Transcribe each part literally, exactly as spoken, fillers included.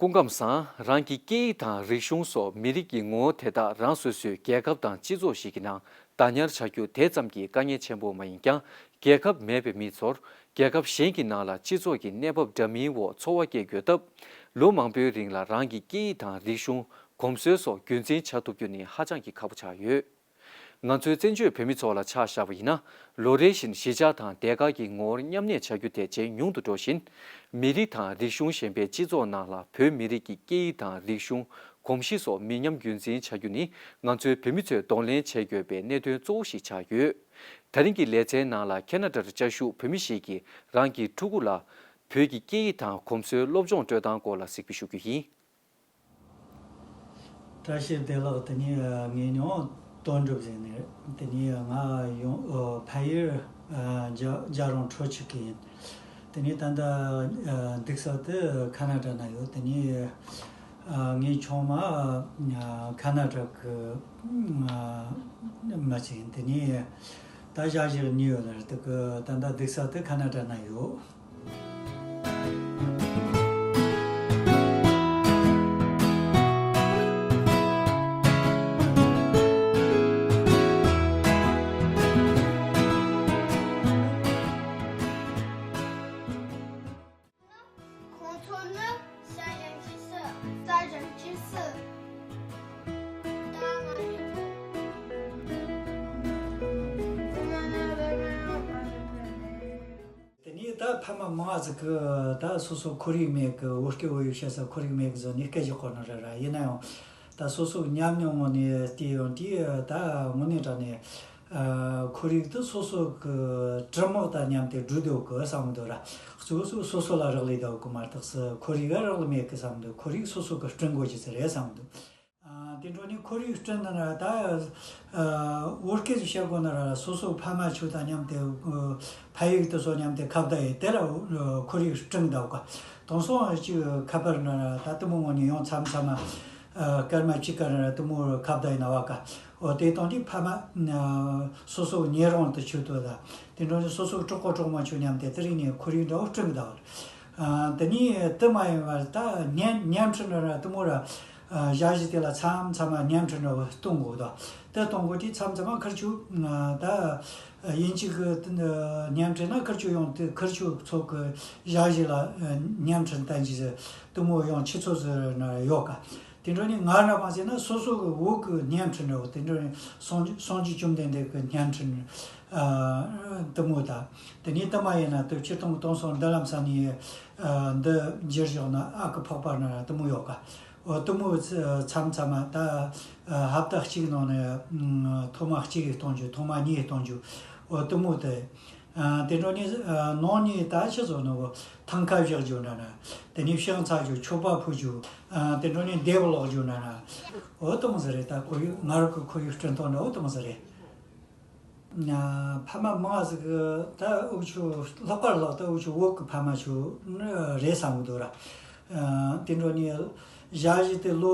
སྐུ་ཁམས་བཟང་། རང་གི་སྐད་ཡིག་དང་རིག་གཞུང་སོགས་མི་རིགས་ཀྱི་ངོ་བོ་དེ་དག་རང་སོ་སོའི་རྒྱལ་ཁབ་དང་སྤྱི་ཚོགས་ཤིག་གི་ནང་བདག་ཉར་བྱ་རྒྱུ་དེ་ཙམ་གྱིས་དཀའ་ངལ་ཆེན་པོ་མ་ཡིན་ཀྱང་། རྒྱལ་ཁབ་མེད་པའི་མི་ཚོར་རྒྱལ་ཁབ་གཞན་གྱི་ནང་ལ་སྤྱི་ཚོགས་ཀྱི་གནས་བབ་འདྲ་མིན་འོག་འཚོ་བ་སྐྱེལ་དགོས་སྟབས། ལོ་མང་པོའི་རིང་ལ་རང་གི་སྐད་ཡིག་དང་རིག་གཞུང་། གོམས་སྲོལ་སོགས་རྒྱུན་འཛིན་བྱ་ཐུབ་རྒྱུ་ནི་ཧ་ཅང་གི་ཁག་པོ་ཆགས་ཡོད། ང་ཚོའི་བཙན་བྱོལ་བོད་མི་ཚོ་ལ་ཆ་བཞག་པ་ཡིན་ན། ལོ་རེ་བཞིན་གཞིས་ཆགས་དང་སྡེ་ཁག་གི་ངོ་བོར་མཉམ་གནས་བྱ་རྒྱུ་དེ་ཇེ་ཉུང་དུ་འགྲོ་བཞིན། མི་རིགས་དང་རིག་གཞུང་གཞན་པའི་སྤྱི་ཚོགས་ནང་ལ་བོད་མི་རིགས་ཀྱི་སྐད་ཡིག་དང་རིག་གཞུང་། གོམས་གཤིས་སོགས་མི་ཉམས་རྒྱུན་འཛིན་བྱ་རྒྱུ་ནི་ང་ཚོའི་བོད་མི་ཚོས་གདོང་ལེན་བྱེད་དགོས་པའི་གནད་དོན་གཙོ་བོ་ཞིག་ཆགས་ཡོད། ད་རིང་གི་ལེ་ཚན་ནང་ལ་ཁེ་ན་ཌར་བཅའ་བཞུགས་བོད་མི་ཞིག་གིས་རང་གི་ཕྲུ་གུ་ལ་བོད་ཀྱི་སྐད་ཡིག་དང་གོམས་སྲོལ་སློབ་སྦྱོང་སྤྲོད་སྟངས་སྐོར་ལ་གཟིགས་འབུལ་ཞུ་རྒྱུ་ཡིན། བཀྲ་ཤིས་བདེ་ལེགས། དེ་ནས་ངས་ནི་དོན་གྲུབ་ཟེར་ནས། དེ་ནས་ང་ཡང་ཕ་ཡུལ་རྒྱ་རྒྱ་རོང་ཁྲོ་ཆུ་གི་ཡིན། དེ་ནས་ད་ལྟ་འདུག་ས་དེ་ཁ་ན་ཌ་ན་ཡོད། དེ་ནས་ངའི་ཆུང་མ་ཁ་ན་ཌ་གི་མི་ཆེན། དེ་ནས་ད་ཞག་བཞི་གཉིས་ཡོད་ལ་རེད། དེ་གི་ད་ལྟ་འདུག་ས་དེ་ཁ་ན་ཌ་ན་ཡོད། ཁོང་ཚོ་ནི་ས་ཡོམ་གྱི་སུ། ས་ཡོམ་གྱི་སུ། ད་ང་ཡོད། དེ་ནས་ད་ཕ་མ་མང་ཟིག་གི་ད་སོ་སོ་ཁོར་ཡུག་མེད་གི། བོད་སྐད་བོད་ཡིག་བཤད་ས་ཁོར་ཡུག་མེད་གི་བཟོ་ནས་སྐད་ཅིག་གོ་ནོ་རེད་ར། ཡིན་ན་ཡང་ད་སོ་སོ་ཉམས་མྱོང་ངོ་ནས་བལྟས་ཡོང་དུས། ད་དངོས་གནས་དྲང་གནས་ཨ་ཁོར་ཡུག་དེ་སོ་སོ་གི་དྲི་མ་དང་མཉམ་དུ་འགྲོ་སྡོད་གི་བསམ་གི་འདུག་ར། གཙོ་བོ་སོ་སོ་ལ་རག་ལས་སྡོད་གི་མ་གཏོགས་སུ་ཁོར་ཡུག་ག་རག་ལས་མེད་གི་བསམ་གི་འདུག་ཁོར་ཡུག་སོ་སོ་གི་སྐྲུན་དགོས་ཀྱི་ཚུལ་རེད་བསམ་གི་འདུག་ཨ་དེ་འཕྲོ་ནས་ཁོར་ཡུག་སྐྲུན་ན་ར། ད་ཨ་བོད་སྐད་ཞིག་བཤད་དགོས་ན་ར། སོ་སོ་ཕ་མ་ཆོས་དང་མཉམ་དུ་ཨ་ཕ་ཡུལ་དེ་ཚོ་མཉམ་དུ་ཁ་བརྡ་ཡས་དེ་ར་ཨ་ཁོར་ཡུག་སྐྲུན་གདའ་ག་དེང་སང་ཅིག་ཁ་པར་ན་ར། ད་དེ་མོ་ངོ་ནས་ཡང་མཚམས་མཚམས་ཨ་སྐར་མ་གཅིག་ག་ར་དེ་མོ་ཁ་བརྡ་ཡས་ན་བ་ག་འོ་དེ་དང་དེ་ཕ་མ་ཨ་སོ་སོ་ཉེ་རང་དུ་ཆོས་དོ། ད་དེ་འཕྲོ་ནས་སོ་སོ་གྲོགས་པོ་གྲོགས་མོ་ཆོས་མཉམ་དུ་དེ་རིང་ནས་ཁོར་ཡུག་འདྲ་བོ་སྐྲུན་གདའ་བ་རེད། ཨ་དེ་ནས་དེ་མ་ཡིན་པར་ད་བརྙན་བརྙན་འཕྲིན་ར་དེ་མོ་ར། ཨ་ཞག་བཞི་དེ་ལ་མཚམས་མཚམས་བརྙན་འཕྲིན་འདྲ་བོ་གཏོང་དགོས་དོ། དེ་གཏོང་དགོས་དུས་མཚམས་མཚམས་ཁར་ཆུ་ད་དབྱིན་ཇི་གི་བརྙན་འཕྲིན་ན་ཁར་ཆུ་ཡོང་དུས་ཁར་ཆུ་ཚོ་གི་ཞག་བཞི་ལ་བརྙན་འཕྲིན་བསྟན་གྱི་དེ་མོ་ཡང་ཆུ་ཚོད་ཟེར་ན་ཡོད་ག་དེ་འདྲ་ནི་ང་ར་མ་ཟེར་ན་སོ་སོ་གི་བོད་གི་བརྙན་འཕྲིན་འདྲ་བོ་དེ་འདྲ་ནི་སངས་སངས་རྒྱས་བཅོམ་ལྡན་འདས་གི་བརྙན་འཕྲིན་ཨ་དེ་མོ། ད་དེ་ནི་དེ་མ་ཡིན་ན་དུ་ཕྱིར་གཏོང་གཏོང་སོང་འདི་ལམ་ས་ནི་ཨ་འདི་འགྱུར་བཞག་ན་ཨ་ཁུ་འཕགས་པ་ན་ར་དེ་མོ་ཡོད་ག་འོ་དེ་མོ་མཚམས་མཚམས་ད་ཨ་ཧབ་ཏ་གཅིག་ནང་ནས་ཐོག་མ་གཅིག་གཏོང་རྒྱུ། ཐོག་མ་གཉིས་གཏོང་རྒྱུ། འོ་དེ་མོ་དེ། ཨ་དེ་འཕྲོ་ནི་ཨ་ནང་ནི་ད་ཆི་བཟོ་ནོ་གོ་ཐང་ཁ་བཞག་རྒྱུ་ན་ན། དེ་ནི་ཤིང་ཚ་རྒྱུ། ཆོ་པ་ཕུ་རྒྱུ། ཨ་དེ་འཕྲོ་ནི་དེབ་ཀློག་རྒྱུ་ན་ན། འོ་དེ་མོ་ཟེར་རེད། ད་ཁོར་ཡུག་ང་རང་གི་ཁོར་ཡུག་སྐྲུན་སྟངས་འདྲ་འོ་དེ་མོ་ཟེར་རེད། ཕ་མ་མང་ཟིག་གི་ད་འུ་ཆོ་ལྷག་པར་ལྷག་ད་འུ་ཆོ་བོད་གི་ཕ་མ་ཆོ་ནི་རེད་བསམ་གི་འདུག་ར། དེ་འཕྲོ་ནི་ཞག་བཞི་དེ་ལོ་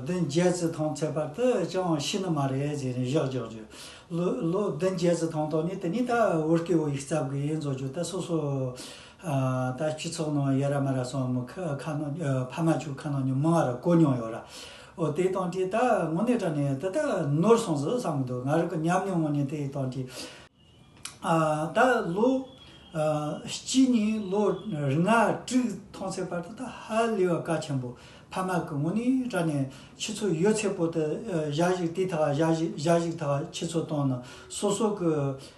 བདུན་བརྒྱད་ཙི་ཐོན་ཚེ་བར་དུ་ཅང་ཤི་ནི་མ་རེད་ཟེར་ནས་བཞག་བཞག་རྒྱུ། ལོ་ལོ་བདུན་བརྒྱད་ཙི་ཐོན་ཐོག་ནས་དེ་ནས་ད་བོད་སྐད་བོད་ཡིག་བཙལ་གི་ཡིན་བཟོ་རྒྱུ། ད་སོ་སོ་ཨ་ད་སྤྱི་ཚོགས་ནང་ཡ་ར་མ་ར་སོང་མི་ཁ་ཁ་ནང་ཨ་ཕ་མ་ཆོ་ཁ་ནང་ནས་མང་ར་གོ་མྱོང་ཡོད་ར། འོ་དེ་དང་དེ་ད་དངོས་གནས་དྲང་གནས་ད་ད་ནོར་སོང་ཟིག་བསམ་གི་འདུག་ང་རང་གི་ཉམས་མྱོང་ངོས་ནས་དེ་དང་དེ། ཨ་ད་ལོ་ཨ་གཅིག་ནས་ལོ་ལྔ་དྲུག་ཐོན་ཚེ་བར་དུ་ད་ཧ་ལས་པ་གལ་ཆེན་པོ། ཕ་མ་གི་དངོས་གནས་དྲང་གནས་ཆུ་ཚོད་ཡོད་ཚད་པོ་དེ་ཨ་ཞག་བཞི་དེ་ཐག་ཞག་བཞི་ཞག་བཞི་ཐག་ཆུ་ཚོད་གཏོང་ན་སོ་སོ་གི་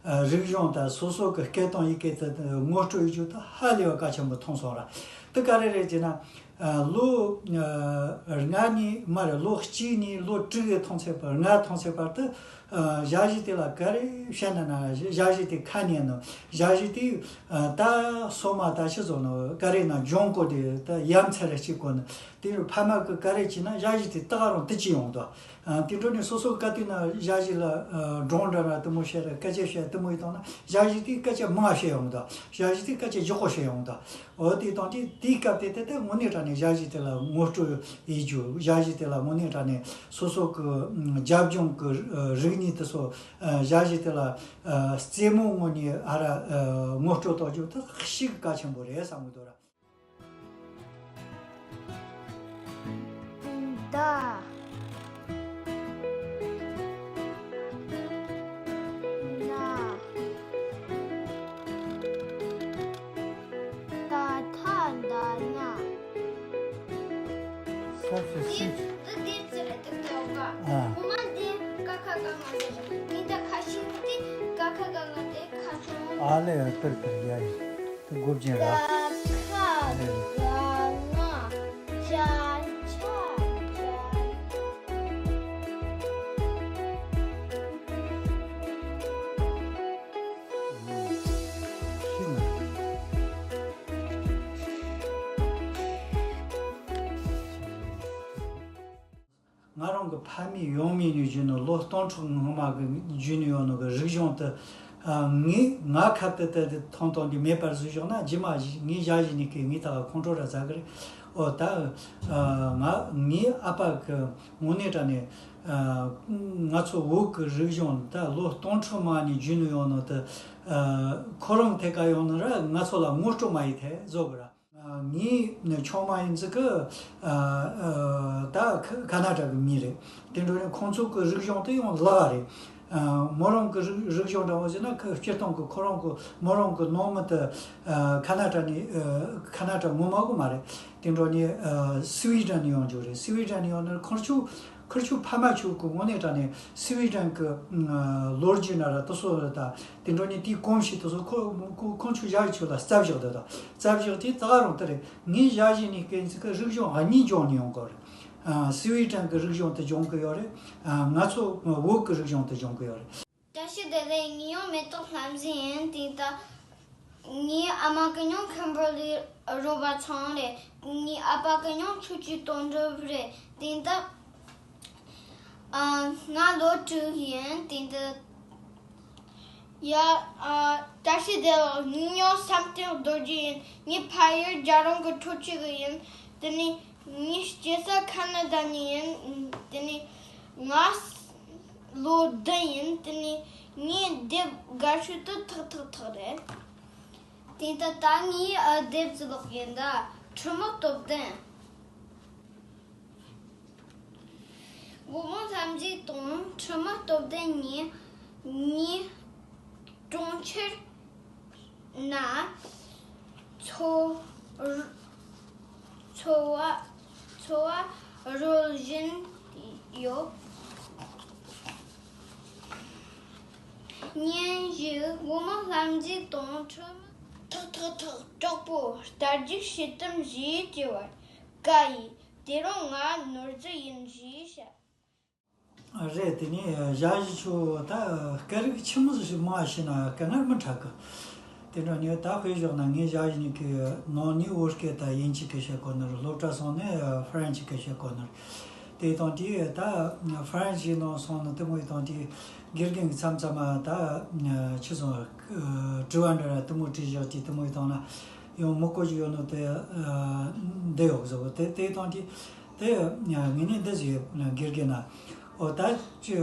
ཨ་རིག་གཞུང་དང་སོ་སོ་གི་སྐད་དང་ཡི་གེ་དེ་ངོ་སྤྲོད་ཡོད་རྒྱུ་ད་ཧ་ལས་པ་གལ་ཆེན་པོ་མཐོང་སོང་ར། དེ་ག་རེ་རེད་ཅེ་ན། ཨ་ལོ་ཨ་ལྔ་ནས་མར་ལོ་གཅིག་ནས་ལོ་དྲུག་གི་ཐོན་ཚེ་བར་ལྔ་ཐོན་ཚེ་བར་དུ་ཨ་ཞག་བཞི་དེ་ལ་ག་རེ་བཤད་ན་ན་ཞག་བཞི་དེ་ཁ་ཉན་ནོ། ཞག་བཞི་དེ་ཨ་ད་སོ་མ་ད་ཤི་བཟོ་ནོ་ག་རེ་ན་ལྗོངས་གོ་དེ་ད་ཡ་མཚར་རེ་གཅིག་གོ་ནི་དེ་རུ་ཕ་མ་གི་ག་རེ་བྱས་ན་ཞག་བཞི་དེ་ད་ག་རང་དུ་ཅི་ཡོང་དོ། ཨ་དེ་འཕྲོ་ནས་སོ་སོ་བཀའ་དུས་ན་ཞག་བཞི་ལ་ཨ་སྒྲུང་འདྲ་ན་དེ་མོ་བཤད་ར་སྐད་ཆ་བཤད་དེ་མོ་ཡི་དང་ན་ཞག་བཞི་དེ་སྐད་ཆ་མང་བཤད་ཡོང་དོ། ཞག་བཞི་དེ་སྐད་ཆ་ལྗིད་ཁོག་བཤད་ཡོང་དོ། འོ་དེ་དང་དེ་དེའི་སྐབས་དེ་དེ་ལྟར་དངོས་གནས་དྲང་གནས་ཞག་བཞི་དེ་ལ་ངོ་སྤྲོད་ཡེད་རྒྱུ། ཞག་བཞི་དེ་ལ་དངོས་གནས་དྲང་གནས་སོ་སོ་གི་ཨ་རྒྱབ་ལྗོངས་ཀྱི་ཨ་རིག་གནས་དེ་ཚོ་ཨ་ཞག་བཞི་དེ་ལ་ཨ་རྩེད་མོ་ངོ་ནས་ཨ་ར་ཨ་ངོ་སྤྲོད་གཏོང་རྒྱུ་དེ་ཤིན་ཏུ་གལ་ཆེན་པོ་རེད་བསམ་གི་འདུག་ར། ད། ན། ད་ཐ་ད་ན། ས་ས་སི། འདི་འདི་ཙི་རེད་འདུག་ད་འོ་ག་ཨ། ཁོ་མ་འདི་ཀ་ཁ་ག་ང་ཟེར་ནི་ད་ཁ་ཤིན་འདི་ཀ་ཁ་ག་ང་དེ་ཁ་ཆུང་། ཨ་ལེ་ཡ་ཏིར་ཏིར་ཡ་ཡི་ཏི་དགོ་བྱིན་ར། ད་ཁ་ག་ང་ཅ་ཆ་ཅ། ཤི་ན། ང་རང་གི་ཕ་མེས་ཡང་མེས་ནས་བརྒྱུད་ནས་ལོ་སྟོང་ཕྲག་སྔོན་མ་གི་བརྒྱུད་ནས་ཡོང་ནོ་གི་རིག་གཞུང་དེ། ཨ། ངས་ང་ཁ་བཏད་བཏད་དེ་ཐོང་ཐོང་དེ་མེད་པར་བཟོས་བཞག་ན་རྗེས་མ་ཞིག་ངས་ཞག་ཞིག་ནས་ཀྱི་ངས་ད་ག་ཁོང་ཁྲོ་ར་ཟ་གི་རེད། ཨོ་ད། ཨ། ང་ངའི་ཨ་ཕ་གི་དངོས་གནས་དྲང་གནས། ཨ། ང་ཚོ་བོད་ཀྱི་རིག་གཞུང་ད་ལོ་སྟོང་ཕྲག་མང་ནས་བརྒྱུད་ནས་ཡོང་ནོ་དེ། ཨ། ཁོ་རང་ཐད་ཀ་ཡོང་ནོ་ར་ང་ཚོ་ལ་ངོ་སྤྲོད་མ་ཡིན་ཐལ་བཟོ་གི་ར། ངའི་ཆུང་མ་ཡིན་ཙི་གི། ཨ། ཨ། ད་ཁ་ཁ་ན་ཌ་གི་མི་རེད། དེ་འདྲ་ནས་ཁོང་ཚོ་གི་རིག་གཞུང་དེ་ཡང་ལག་རེད། ཨ། མོ་རང་གི་རིག་རིག་གཞུང་འདྲ་བོ་ཟེར་ན་ཁ་སྤྱིར་བཏང་གི་ཁོ་རང་གི་མོ་རང་གི་ནང་མི་དེ། ཨ། ཁ་ན་ཌ་ནས། ཨ། ཁ་ན་ཌ་ངོ་མ་གི་མ་རེད། དེ་འདྲ་ནས། ཨ། སི་ཝི་ཌེན་ནས་ཡོང་རྒྱུ་རེད། སི་ཝི་ཌེན་ནས་ཡོང་ན་ཁོར་ཆུ། ཁུར་ཆུ་ཕ་མ་ཆུ་གི་དངོས་གནས་དྲང་གནས་སི་ཝི་ཌེན་གི། ཨ། ལོ་རྒྱུས་ན་ར་དེ་ཚོ་ར་ད་དེ་འདྲ་ནི་དེའི་གོམས་གཤིས་དེ་ཚོ་ཁོ་ཁོ་ཁོང་ཆུ་ཞག་ཆུ་ལ་རྩ་བཞག་དེ་དང་རྩ་བཞག་དེ་ད་ག་རང་དེ་རེད། ངས་ཞག་བཞི་ནས་སྐད་ཚིག་གི་རིག་གཞུང་ཨ་གཉིས་སྦྱོང་ནས་ཡོང་གི་རེད། ཨ། སི་ཝི་ཌེན་གི་རིག་གཞུང་དེ་སྦྱོང་གི་ཡོད་རེད། ཨ། ང་ཚོ་བོད་གི་རིག་གཞུང་དེ་སྦྱོང་གི་ཡོད་རེད། བཀྲ་ཤིས་བདེ་ལེགས། ངའི་མིང་མེ་ཏོག་ལྷ་མཛེས་ཡིན། དེ་ད། ངའི་ཨ་མ་གི་མིང་ཁེམ་བར་ལི་རོ་བ་ཚང་རེད། ངའི་ཨ་ཕ་གི་མིང་ཆོས་སྐྱིད་དོན་གྲུབ་རེད། དེ་འདྲ། ཨ། ང་ལོ་དྲུག་ཡིན། དེ་འདྲ། ཡ། ཨ། བཀྲ་ཤིས་བདེ་ལེགས། ངའི་མིང་བསམ་གཏན་རྡོ་རྗེ་ཡིན། ངའི་ཕ་ཡུལ་རྒྱལ་རོང་གི་ཁྲོ་ཆུ་གི་ཡིན། དེ་ནས་ངའི་སྐྱེས་ས་ཁ་ན་ཌ་ནས་ཡིན། དེ་ནས་ང་ལོ་བདུན་ཡིན། དེ་ནས་ངའི་དེབ་དགའ་ཤོས་དེ་ཐག་ཐག་ཐག་རེད། དེ་ད་ལྟ་ངའི་ཨ་དེབ་ཀྱི་ཀློག་ཡིན་ད། ཁྲི་མོ་སྟོབས་ལྡན། སྒོ་མོ་ལྷ་མཛེས་དང་ཁྲི་མོ་སྟོབས་ལྡན་གཉིས། གཉིས་གྲོང་ཁྱེར་ན་འཚོ་འཚོ་བ་འཚོ་བ་རོལ་བཞིན་ཡོད། ཉིན་ཞིག་སྒོ་མོ་ལྷ་མཛེས་དང་ཁྲི་མོ། ཐག་ཐག་ཐག་གྲོགས་པོ། རྟ་རྒྱུག་བྱེད་དམ་ཞེས་བྱས་པར་དགའ་ཡིས། དེ་རིང་ང་ནོར་རྫི་ཡིན་ཞེས་བཤད། རེད། དེ་ནས་ཞག་བཞི་ཆུ་ད་སྐད་རིགས་ཆི་མོ་ཞིག་མང་ཞིག་ན་སྐད་ངར་མི་འཁྲབ་གི། དེ་འདྲ་ནས་ད་དཔེ་བཞག་ན་ངས་ཞག་བཞི་ནས་ཀྱི་ནང་ནས་བོད་སྐད་དང་དབྱིན་ཇི་སྐད་བཤད་གོ་ནི་རེད། སློབ་གྲྭ་སོང་ནས་ཧྥ་རན་ཇི་སྐད་བཤད་གོ་ནི་རེད། དེ་དང་དེ་ད་ཧྥ་རན་ཇི་ནང་སོང་ནས་དེ་མོ་ཡི་དང་དེ་དགེ་རྒན་གྱི་མཚམས་མཚམས་མ་ད་ཆི་སོང་དྲི་བ་འདྲ་དེ་མོ་དྲིས་བཞག་དེ་དེ་མོ་ཡི་དང་ན་ཡང་མི་གོ་ཞིག་ཡོད་ནོ་དེ་འདི་ཡོད་ཟེར་བ་དེ་དེ་དང་དེ། དེ་ངས་ནི་འདི་ཟེར་དགེ་རྒན་ན། ཨོ་ད་ཅི།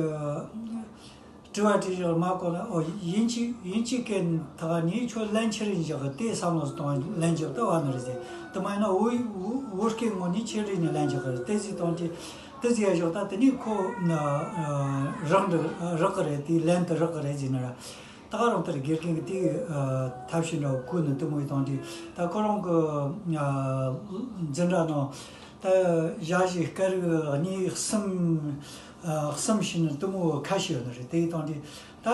དྲི་བ་དྲིས་ཞོར་མ་གོ་ན་ཨོ་དབྱིན་ཇི་དབྱིན་ཇི་སྐད་ད་ག་ནི་ཁྱོད་ལན་ཆི་རིན་བཞག་གི་དེ་བསམ་བློ་གཏོང་ལན་བཞག་ད་བ་ནི་རེད་ཟེར། དེ་མ་ཡིན་ན་བོད་བོད་བོད་སྐད་ངོ་ནི་ཆི་རིན་ནི་ལན་བཞག་གི་རེད་དེ་ཟེར་དང་དེ་དེ་ཟེར་ཞོག་ད་དེ་ནི་ཁོ་རག་འདི་རག་གི་རེད་དེ་ལན་དུ་རག་གི་རེད་ཟེར་ན་ར། ད་ག་རང་ལྟར་དགེ་རྒན་གྱི་དེའི་ཐབས་ཤེས་འདྲ་བོ་བཀོད་ནས་དེ་མོ་ཡི་དང་དེ་ད་ཁོ་རང་གི་འཛིན་གྲྭ་ནང་ད་ཞག་བཞི་སྐད་རིགས་གཉིས་གསུམ་གསུམ་ཤེས་ནས་དེ་མོ་ཁ་ཤས་ཡོད་ནི་རེད། དེའི་དང་དེ་ད་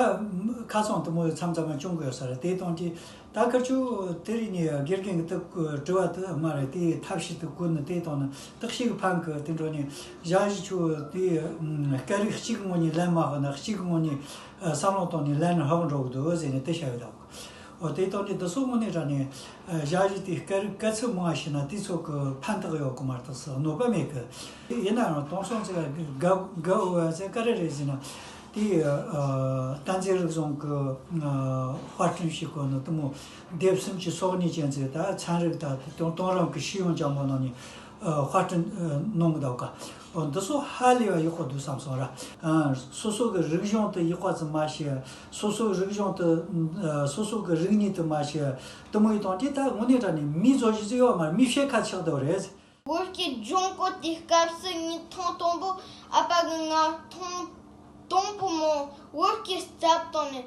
ཁ་སང་དེ་མོ་མཚམས་མཚམས་ལ་བྱུང་གི་ཡོད་ས་རེད། དེའི་དང་དེ་ད་ཁ་ཆུ་དེ་རིང་ནས་དགེ་རྒན་གྱི་དེ་དྲི་བ་དེ་མ་རེད། དེའི་ཐབས་ཤེས་དེ་བཀོད་ནས་དེའི་དང་ནི་དག་ཤེས་ཀྱི་ཕན་གི་དེ་འགྲོ་ནས་ཞག་བཞི་ཆུ་དེའི་སྐད་རིགས་གཅིག་ངོ་ནས་ལན་མ་ཧོ་ན་གཅིག་ངོ་ནས་བསམ་བློ་བཏང་ནས་ལན་ཧ་གོ་འགྲོ་གི་འདུག་ཟེར་ནས་དེ་བཤད་ཡོད་དོ། འོ་དེ་དང་དེ་དུ་སོ་དངོས་གནས་དྲང་ནས་ཞག་བཞི་དེ་སྐད་རིགས་སྐད་ཚིག་མང་བ་ཤེས་ན་དེ་ཚོ་གི་ཕན་ཐོགས་ཡོད་གི་མ་གཏོགས་སུ་གནོད་པ་མེད་གི། ཡིན་ན་ཡང་དེང་སང་ཚེ་དགའ་དགའ་འོས་ཚེ་ག་རེ་རེད་ཟེར་ན་དེ་གཏན་ཚིགས་རིག་གཞུང་གི་དཔར་སྐྲུན་བྱེད་དགོས་ནི་དེ་མོ་དེབ་སུམ་ཅུ་སོ་གཉིས་ཅན་ཚེ་ད་ཚན་རིག་དང་དེ་དང་དེང་རབས་ཀྱི་ཤེས་ཡོན་ལྗང་མོ་ནང་ནས་དཔར་སྐྲུན་གནང་གི་འདུག་ག་འདི་ཚོ་ཧ་ལས་པ་ཡག་པོ་འདུག་བསམ་སོང་ར། སོ་སོ་གི་རིག་གཞུང་དེ་ཡག་པ་ཙམ་མ་ཤེས། སོ་སོའི་རིག་གཞུང་དེ། སོ་སོ་གི་རིག་གནས་དེ་མ་ཤེས། དེ་མོ་ཡི་དང་དེ་ད་དངོས་གནས་དྲང་ནས་མིའི་བཟོ་གཞི་ཟིག་ཡོད་མ་རེད། མིའི་ཕྱེད་ཀ་ཆགས་བསྡད་པ་རེད། བོད་སྐད་སྦྱོང་གོ་དེ་སྐབས་སུ་ངས་ཐེངས་དང་པོ་ཨ་ཕ་གིས་ང་ཐེངས་དང་པོ་མོ་བོད་སྐད་སློབ་སྟོན་ནས།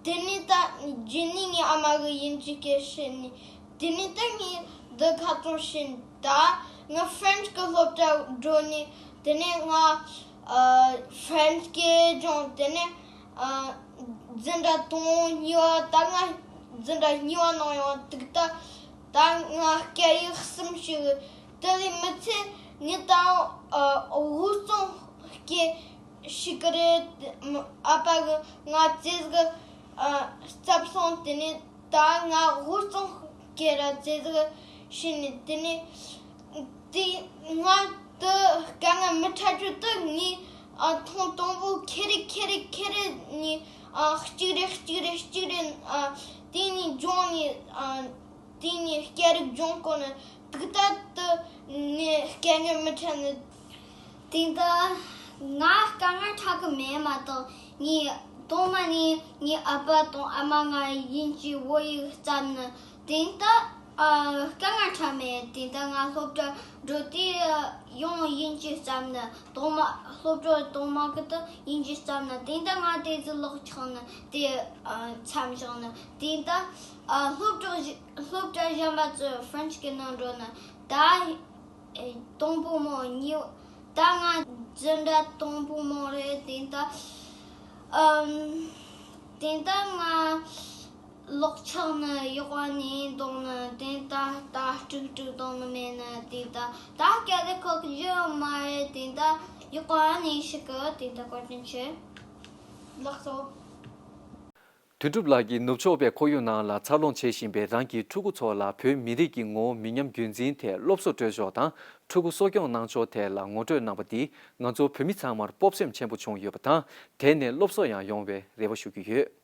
དེ་ནས་ད་རྗེས་ནས་ངའི་ཨ་མ་གིས་དབྱིན་ཇི་སྐད་བཤད་ནས། དེ་ནས་ད་ངས་འདི་ཁ་ཚོན་བྱས་ནས། ད་ང་ཧྥ་རན་སི་གི་སློབ་གྲྭ་འགྲོ་ནས། དེ་ནས་ང་ཨ་ཧྥ་རན་སི་སྐད་སྦྱངས། དེ་ནས་ཨ་འཛིན་གྲྭ་དང་པོ་གཉིས་པ། ད་ང་འཛིན་གྲྭ་གཉིས་པ་ནང་ཡོང་། དེ་ད་ད་ང་སྐད་ཡིག་གསུམ་ཤེས་གི། དེ་ལས་མི་ཚད་ངས་ད་ཨ་དབུས་གཙང་སྐད་ཤེས་གི་རེད། ཨ་ཕ་གིས་ང་ཙི་གེ་ཨ་སློབ་སོང་། དེ་ནས་ད་ང་དབུས་གཙང་སྐད་ར་ཙི་གེ་ཤེས་ནས། དེ་ནས་དེ་ང་དེ་དཀའ་ངལ་མི་འཕྲད་རྒྱུ་དེ། ངས་ཨ་ཐེངས་དང་པོ་ཁེ་རེ་ཁེ་རེ་ཁེ་རེ་ནས་ཨ་གཅིག་རེ་གཅིག་རེ་གཅིག་རེ་ཨ་དེ་ནས་སྦྱངས་ནས། ཨ་དེ་ནས་སྐད་རིགས་སྦྱོང་གོ་ནས། དེ་ད་དེ་ནས་དཀའ་ངལ་མི་འཕྲད་ནས། དེ་ད་ང་དཀའ་ངལ་འཕྲད་གི་མེད་མ་གཏོགས། ངས་ཐོག་མ་ནས་ངའི་ཨ་ཕ་དང་ཨ་མ་ང་དབྱིན་ཇི་བོད་ཡིག་བརྩམས་ནས། དེ་ད་ཨ་དཀའ་ངལ་འཕྲད་མེད། དེ་ད་ང་སློབ་གྲྭ་འགྲོ་དུས་ཡང་དབྱིན་ཇི་བརྩམས་ནས། ཐོག་མ་སློབ་གྲྭ་ཐོག་མ་གི་དེ་དབྱིན་ཇི་བརྩམས་ནས། དེ་ད་ང་དེ་ཚོ་ལག་ཆགས་ནས་དེ་ཨ་མཚམས་བཞག་ནས། དེ་ད་ཨ་སློབ་གྲྭ་ཞིག་སློབ་གྲྭ་གཞན་པ་ཚོ་ཧྥ་རན་སི་སྐད་ནང་འགྲོ་ནས། ད་ཨེ་དང་པོ་མོ་གཉིས། ད་ང་འཛིན་གྲྭ་དང་པོ་མོ་རེད། དེ་ད་ཨམ་དེ་ད་ང་ལག་ཆགས་ནས་ཡག་པ་ནས་འདུག་ནས། དེ་ད་ད་དཀྲུག་དཀྲུག་བཏང་ནི་མེད་ནས། དེ་ད་ད་སྐད་དེ་ཁོག་གི་ཡོད་མ་རེད། དེ་ད་ཡག་པ་ནས་ཤི་གི། དེ་ད་བཀའ་དྲིན་ཆེ། ལགས་སོ། དོན་གྲུབ་ལགས་ཀྱིས་ནུབ་ཕྱོགས་པའི་ཁོར་ཡུག་ནང་ལ་འཚར་ལོངས་བྱེད་བཞིན་པའི་རང་གི་ཕྲུ་གུ་ཚོ་ལ་བོད་མི་རིགས་ཀྱི་ངོ་བོ་མི་ཉམས་རྒྱུན་འཛིན་ཐད་སློབ་གསོ་སྤྲོད་ཕྱོགས་དང་། ཕྲུ་གུ་གསོ་སྐྱོང་གནང་ཕྱོགས་ཐད་ལ་ངོ་སྤྲོད་གནང་བ་འདིས་ང་ཚོ་བོད་མི་ཚང་མར་སྤོབས་སེམས་ཆེན་པོ་བྱུང་ཡོད་པ་དང་། དེ་ནས་སློབ་གསོ་ཡང་ཡོང་བའི་རེ་བ་ཞུ་གི་ཡོད།